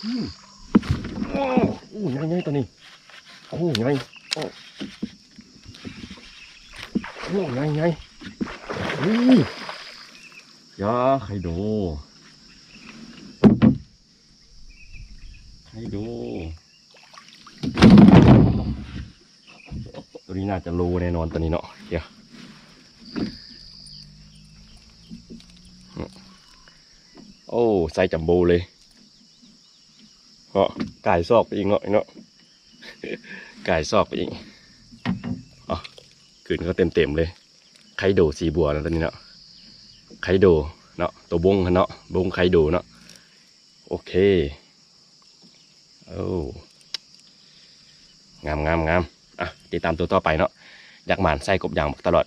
ໂອ້ ໃຫຍ່ໆ ຕົວນີ້ ໂອ້ ໃຫຍ່ ໂອ້ ໂອ້ ໃຫຍ່ໆ ໂອ້ ຢາ ໄຄໂດ ໄຄໂດ ຕົວນີ້ໜ້າຈະໂລແນ່ນອນ ຕົວນີ້ເນາະ ເອີ ໂອ້ ໄຊຈັມໂບ້ເລີຍ ເນາະ ກາຍສອກໄປອີກເນາະ ເນາະ ກາຍສອກໄປອີກ ເອົາ ຄືນເຂົ້າເຕັມໆເລີຍ ໄຄໂດສີບົວເນາະ ຕົວນີ້ເນາະ ໄຄໂດເນາະ ຕົວບົ້ງຫັ້ນເນາະ ບົ້ງໄຄໂດເນາະ ໂອເຄ ໂອ້ ງາມໆໆ ອ່ະ ຕິດຕາມຕົວຕໍ່ໄປເນາະ ຢາກໝານໃສ່ກົບຢາງບັກຕະຫຼອດ.